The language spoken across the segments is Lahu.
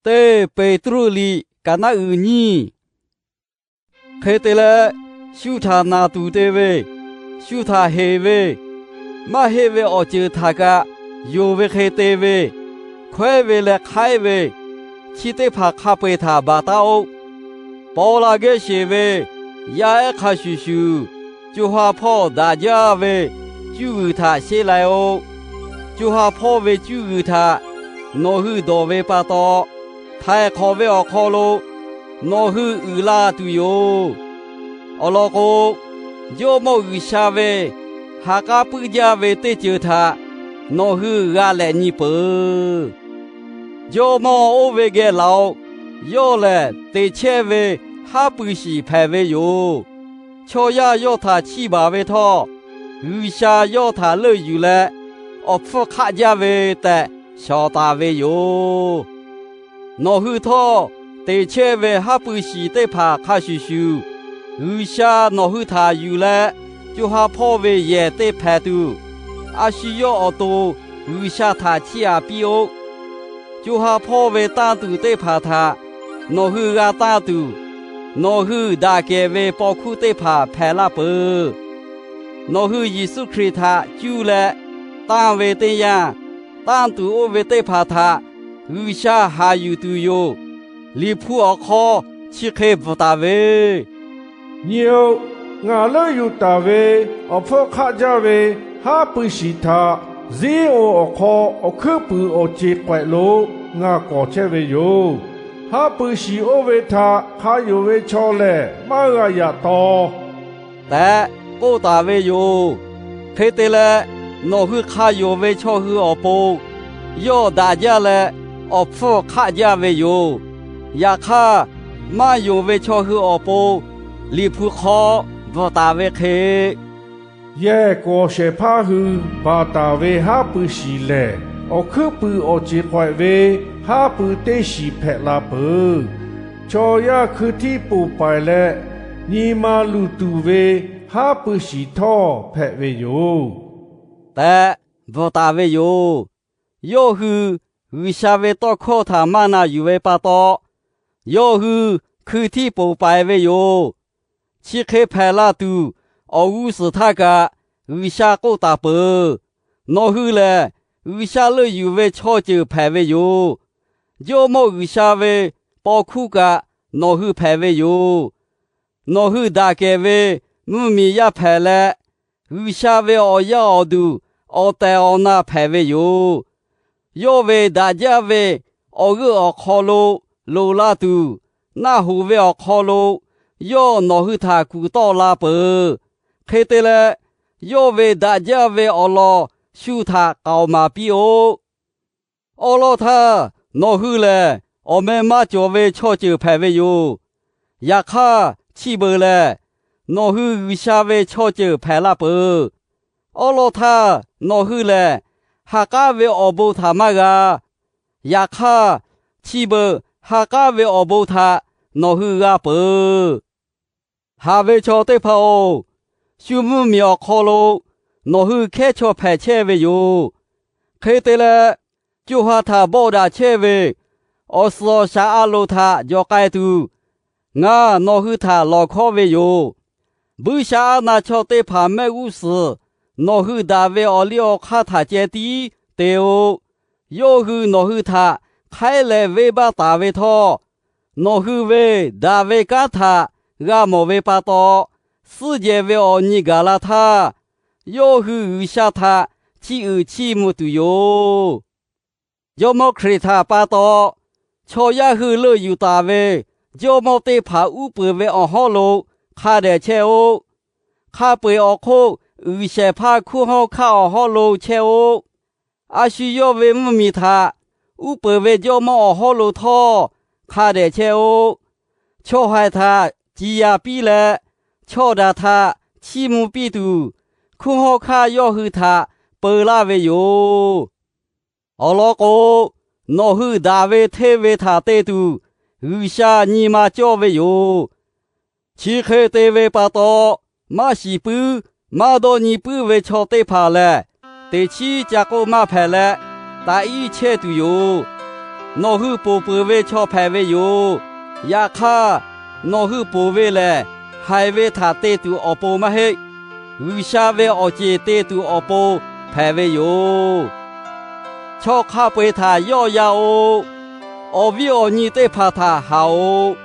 Teˇ Peˍtruˆ liꞈ kaꞈ naˉ uiˍ nyiˇ. Hk'e te leh, shu htaꞈ naˬ tuˬ te ve, shu htaꞈ heˍ ve, maˇ heˆ ve awˬ ceuˬ htaꞈ kaꞈ yonˍ ve hk'e te ve, hkawehˉ ve leh hk'aiˉ ve, chi teˇ hpaˍ hk'a peu-eˬ htaꞈ baˬ taˉ-oˆ. Paw la geh sheˍ ve, yaˇ ehˉ hk'a shuˍ shuˍ, co ha hpawˇ daꞈ jaˇ ve cuˇ g'uiˬ htaꞈ sheˉ lai-oˆ. Co ha hpawˇ ve cuˇ g'uiˬ htaꞈ nawˬ hui dawˬ ve pa taw, htaiˍ hk'awꞈ ve awˬ hk'aw lo nawˬ hui uiˍ la tuˬ yoˬ. Awˬ lawn k'o, Jawˇmawˇ G'uiˬsha ve ha k'aˉ puiˉ jaˇ ve teˇ ceuˬ htaꞈ nawˬ hui g'a lehꞈ nyi peuˬ. Jawˇmawˇ oˇ ve geh laˬ-oꞈ. Yawˇ lehˬ, teꞈ chehˇ ve haˉ pui shiˍ hpehꞈ ve yoˬ. Chaw yaˇ yawˇ htaꞈ chiˇ baˬ ve htawˇ, G'uiˬsha yawˇ htaꞈ leuˆ yuˬ leh, awˬ hpfuhˇ hk'aˆ jaˇ ve tehꞈ shawˍ taˍ ve yoˬ. Nawˬ hui htawˇ, teꞈ chehˇ ve haˉ pui shiˍ teˇ hpaˍ hk'a shuˍ shuˍ, G'uiˬsha nawˬ hui htaꞈ yuˬ leh, co ha hpawˇ ve yehˬ te hpehꞈ tuˬ, a shu yawˇ awˬ to G'uiˬsha htaꞈ chiˇ aꞈ piˇ-oˆ. Co ha hpawˇ ve tanˇ tuˬ teˇ hpaˍ htaꞈ nawˬ hui g'a tanˇ tuˬ, nawˬ hui daꞈ kehˬ ve paw hkuˇ teˇ hpaˍ hpehꞈ laˇ peuˬ. Nawˬ hui Yeˍsuˆ Hkriꞈ htaꞈ cuˇ leh tanˇ ve teˇ yanˇ, tanˇ tuˬ oˇ ve teˇ hpaˍ htaꞈ G'uiˬsha haˍ yuˬ tuˬ yoˬ. Liꞈ hpu awˬ hk'aw chi hk'e bvuhꞈ taˍ ve, Nyi-oˆ, ngaˬ leuˆ yuˬ taˍ ve awˬ hpfuhˇ hk'aˆ jaˇ ve haˉ pui shiˍ htaꞈ Ziˉonˍ awˬ hk'aw awˬ hkuiˉ puiˍ awˬ ceˬ k'awehꞈ lo ngaˬ kawˍ chehˇ ve yoˬ. Haˉ pui shiˍ oˇ ve htaꞈ hk'a yonˍ ve chaw lehˬ maˇ g'a yaꞈ taw tehꞈ k'oˆ taˍ ve yoˬ. Hk'e te leh, nawˬ hui hk'a yonˍ ve chaw hui awˬ pon yawˇ daꞈ jaˇ leh, awˬ hpfuhˇ hk'aˆ jaˇ ve yoˬ. Yaꞈ hk'aˇ, maˇ yonˍ ve chaw hui awˬ pon Liꞈ hpu hk'aw bvuhꞈ taˍ ve hk'e, Yehˬ kawˍ shehˍ hpaˇ hui baˬ taˍ ve haˉ pui shiˍ lehˬ, awˬ hkuiˉ puiˍ awˬ ceˬ k'awehꞈ ve haˉ pui teˇ shiˍ hpehꞈ la peuˬ. Chaw yaˇ hkui htiˇ ponˬ paiˍ leh nyi ma luˬ tuˬ ve haˉ pui shiˍ htawˇ hpehꞈ ve yoˬ tehꞈ bvuhꞈ taˍ ve yoˬ. Yawˇ hui G'uiˬsha ve tawˇ hkawˇ htaꞈ maˇ na yuˬ ve pa taw, yawˇ hui hkui htiˇ ponˬ paiˍ ve yoˬ. Chi hk'e hpehꞈ la tuˬ, awˬ g'uˇ suhˍ htaˇ kaꞈ G'uiˬsha k'oˆ taˍ peuˬ. Nawˬ hui lehˬ, G'uiˬsha leuˆ yuˬ ve chaw ceuˬ hpehꞈ ve yoˬ. Jawˇmawˇ G'uiˬsha ve paw hkuˇ kaꞈ nawˬ hui hpehꞈ ve yoˬ. Nawˬ hui daꞈ kehˬ ve mvuhˇmiˬ yaˇ hpehꞈ leh, G'uiˬsha ve awˬ yaˇ awˬ duˬ awˬ tehˬ awˬ na hpehꞈ ve yoˬ. Yawˇ ve daꞈ jaˇ ve awˬ g'euˆ awˬ hk'aw lo loꞈ la tuˬ, naˆ hoꞈ ve awˬ hk'aw lo yawˇ nawˬ hui htaꞈ kuˬ tawˆ la peuˬ. Hk'e te leh, yawˇ ve daꞈ jaˇ ve awˬ lawn shu htaꞈ k'aoˍ maˍ piˇ-oˆ. Awˉ lawˉ htaˇ, nawˬ hui lehˬ awˬ meh maˇ cawˬ ve chaw ceuˬ hpehꞈ ve yoˬ. Yaꞈ hk'aˇ, chi beuꞈ lehˬ nawˬ hui G'uiˬsha ve chaw ceuˬ hpehꞈ la peuˬ. Awˉ lawˉ htaˇ, nawˬ hui lehˬ ha k'aˉ ve awˬ bon htaꞈ maˇ g'a. Yaꞈ hk'aˇ, chi beuꞈ ha k'aˉ ve awˬ bon htaꞈ nawˬ hui g'a peuˬ. Haꞈ ve chaw teˇ hpaˍ-oˬ, shu mvuhˇmiˬ awˬ hk'aw lo nawˬ hui hkehˉ chaw hpehꞈ chehˇ ve yoˬ. Hk'e te leh, co ha htaꞈ bawˆ daꞈ chehˇ ve awˬ suhˍ awˬ shaˍ a loˍ htaꞈ jawˬ k'ai tuˬ, ngaˬ nawˬ hui htaꞈ lawˬ hkawˉ ve yoˬ. Buiˇshaˆaˉnaˆ chaw teˇ hpaˍ mehˆ g'uˇ suhˍ nawˬ hui daꞈ ve awˬ liˇ awˬ hk'aˇ htaꞈ ceh tiˉ te-o. Yawˇ hui nawˬ hui htaꞈ hk'aiˉ leh venˇbaˆ taˍ ve htawˇ, nawˬ hui ve daꞈ ve kanˉ htaꞈ g'a mawˬ ve pa taw, suhˉ jehˬ ve awˬ nyi gaˬ la htaˇ, yawˇ hui G'uiˬsha htaꞈ chiˇ uiˍ chiˇ mvuh tuˬ yoˬ. Jawˇmawˇ Hkriꞈ htaꞈ pa taw chaw yaˇ hui leuˆ yuˬ taˍ ve jawˇmawˇ teˇ hpaˍ uˉ peunˍ ve awˬ hawˉ lo hk'a dehꞈ chehˇ-oˆ. Hk'a peu-eˬ awˬ hk'oˆ, g'uiˬ shehˍ hpaˇ hkunˉ hawˉ hkanˇ awˬ hawˉ lo chehˇ-oˆ. A shu yawˇ ve mvuhˇmiˬ htaꞈ uˉ peunˍ ve jawˇmawˇ awˬ hawˉ lo htawˇ hk'a dehꞈ chehˇ-oˆ. Chaw haiˬ htaꞈ ciˍ yanˍ piˇ leh, chaw daꞈ htaꞈ chiˇ mvuh piˇ tuˬ, hkunˉ hawˉ hkanˇ yawˇ hui htaꞈ peu laˇ ve yoˬ. Awˬ lawn k'o, nawˬ hui daꞈ ve hteˇ ve htaꞈ te tuˬ G'uiˬsha nyi ma cawˇ ve yoˬ. Chi hk'e te ve pa taw, maˇ shiˍ puiˉ maˇ dawˇ nyi puiˉ ve chaw teˇ hpaˍ lehˬ, teꞈ chiˉ ca k'oˆ maˇ hpehꞈ leh, taꞈ iˉ chehˇ tuˬ yoˬ. nawˬ hui ponˬ peuˬ ve chaw hpehꞈ ve yoˬ. Yaꞈ hk'aˇ, nawˬ hui ponˬ ve lehˬ, haiˬ ve htaꞈ te tuˬ awˬ pon maˇ heˆ, G'uiˬsha ve awˬ ceˬ te tuˬ awˬ pon hpehꞈ ve yoˬ. Chaw hk'a peu-eˬ htaꞈ yawˆ yan-oꞈ. Awˬ viˉ awˬ nyi teˇ hpaˍ htaꞈ haˍ-oꞈ.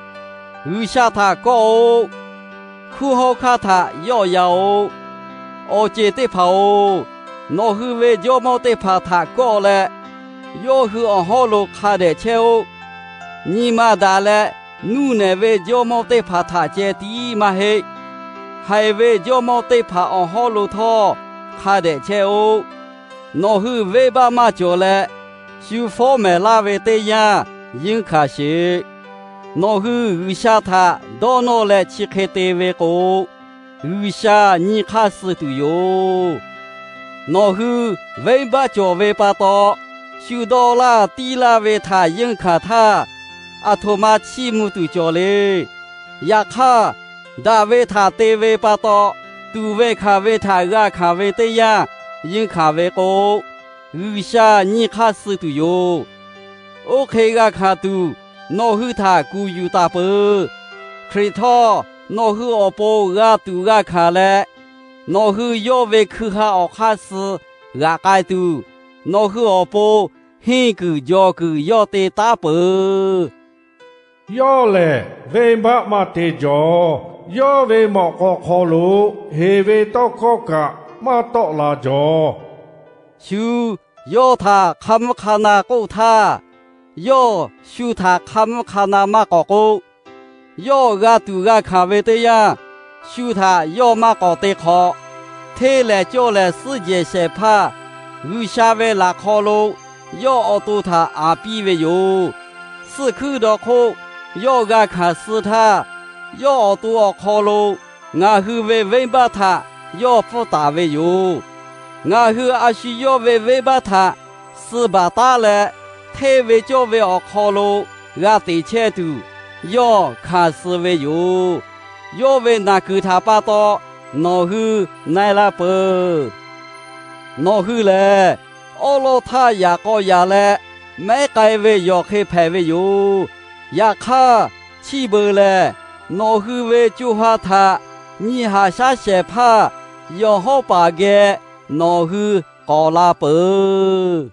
G'uiˬsha htaꞈ kawˆ-oꞈ. Hkunˉ hawˉ hkanˇ htaꞈ yawˆ yan-oꞈ. Awˬ ceˬ teˇ hpaˍ-oˬ, nawˬ hui ve jawˇmawˇ teˇ hpaˍ htaꞈ kawˆ leh, yawˇ hui awˬ hawˉ lo hk'a dehꞈ chehˇ-oˆ. Nyi ma daꞈ leh nuˇ nehˬ ve jawˇmawˇ teˇ hpaˍ htaꞈ ceh tiˉ maˇ heˆ. Haiˬ ve jawˇmawˇ teˇ hpaˍ awˬ hawˉ lo htawˇ hk'a dehꞈ chehˇ-oˆ. Nawˬ hui venˇbaˆ maˇ cawˬ leh, shu fawˉ mehˍ laˇ ve teˇ yanˇ yeunˇ hkanˍ sheˍ. Nawˬ hui G'uiˬsha htaꞈ dawˇ nawˇ leh chi hk'e te ve k'o, G'uiˬsha nyi hk'aˇ suh tuˬ yoˬ. Nawˬ hui venˇbaˆ cawˬ ve pa taw, shu dawˇ laˇ tiˉ laˇ ve htaꞈ yeunˇ hkanˍ htaˇ, aˬ htoꞈ ma chiˇ mvuh tuˬ cawˬ le. Yaꞈ hk'aˇ, daꞈ ve htaꞈ te ve pa taw, tuꞈ ve hkanˍ ve htaꞈ g'a hkanˍ ve teˇ yanˇ yeunˇ hkanˍ ve k'o, G'uiˬsha nyi hk'aˇ suh tuˬ yoˬ. Oˇ hk'e g'a hkanˍ tuˬ, nawˬ hui htaꞈ kuˬ yuˬ taˍ peuˬ. Hkriꞈ htawˇ nawˬ hui awˬ pon g'a tuꞈ g'a hkanˍ leh, nawˬ hui yawˇ ve hkui ha awˬ hk'aˇ suh g'aꞈ k'ai tuˬ, nawˬ hui awˬ pon henˇ kuiˬ jawˬ kuiˬ yawˇ te taˉ peuˬ. Yawˇ lehˬ, venˇbaˆ maˇ te jawˬ. Yawˇ ve mawꞈ k'aw hk'aw lo heˍ ve tawˇ hkawˇ kaꞈ maˇ tawˆ la jawˬ. Shu yawˇ htaꞈ hk'a mvuhˇ hk'a na k'oˆ htaˇ, yawˇ shu htaꞈ hk'a mvuhˇ hk'a na maˇ k'awꞈ k'oˆ. Yawˇ g'a tuꞈ g'a hkanˍ ve teˇ yanˇ, shu htaꞈ yawˇ maˇ k'awꞈ te hk'awꞈ. Hteˇ lehˍ cawˇ lehˍ suhˉ jehˬ shehˍ hpaˇ G'uiˬsha ve laꞈ hk'aw lo yawˇ awˬ to htaꞈ aꞈ piˇ ve yoˬ. Suhˆ hkuiˉ daw hk'oˆ yawˇ g'a hkanˍ suh htaˇ, yawˇ awˬ to awˬ hk'aw lo ngaˬ hui ve venˇbaˆ htaꞈ yawˇ pfuhˇ taˍ ve yoˬ. Ngaˬ hui a shu yawˇ ve venˇbaˆ htaꞈ suh baˬ taˉ leh, hteˇ ve cawˇ ve awˬ hk'aw lo g'a teꞈ chehˇ tuˬ, yawˇ hkanˍ suh ve yoˬ. Yawˇ ve naˬ kuiˬ htaꞈ pa taw nawˬ hui na-e la peuˬ. Nawˬ hui lehˬ, awˉ lawˇ htaˇ yaꞈ k'aw yaꞈ leh mehˉ k'ai ve yawˬ hk'e hpehꞈ ve yoˬ. Yaꞈ hk'aˇ, chi beuꞈ lehˬ, nawˬ hui ve co ha htaꞈ nyi haꞈ shaˉ shehˍ hpaˇ yawˬ hawˉ paˍ geh nawˬ hui k'awꞈ la peuˬ.